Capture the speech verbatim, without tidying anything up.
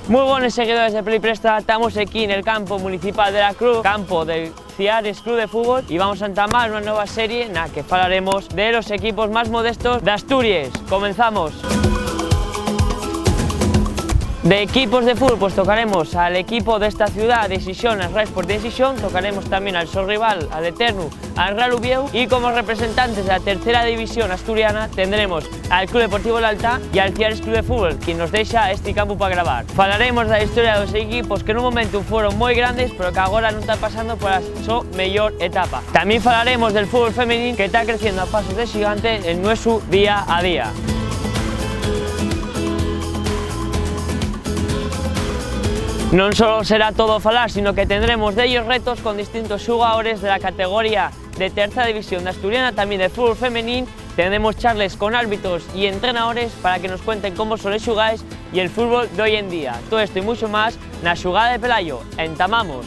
Mui bones, seguidores de Play Presta, tamos equí nel campu municipal de la Cruz, campu del Ciares Club de Fútbol, y vamos a entamar una nueva serie na que falaremos de los equipos más modestos d'Asturies. Comenzamos. De equipos de fútbol, pues tocaremos al equipo d'esta ciudá de Xixón, al Rai Sport de Xixón, tocaremos tamién al so rival, al Eternu, al Real Uviéu, y como representantes de la tercera división asturiana tendremos al Club Deportivo L'Alta y al Ciares Club de Fútbol, quien nos dexa esti campu pa grabar. Falaremos de la historia de los equipos que en un momentu fueron mui grandes, pero que agora nun ta pasando por la so meyor etapa. Tamién falaremos del fútbol femenín, que ta creciendo a pasos de xigante en nuesu día a día. Non solo será todo falar, sino que tendremos dellos retos con distintos xugadores de la categoría de tercera división asturiana, tamién del fútbol femenín. Tendremos charles con árbitros y entrenadores para que nos cuenten cómo son les xugaes y el fútbol d'hoi en día. Todo esto y mucho más na Xugada de Pelayo. ¡Entamamos!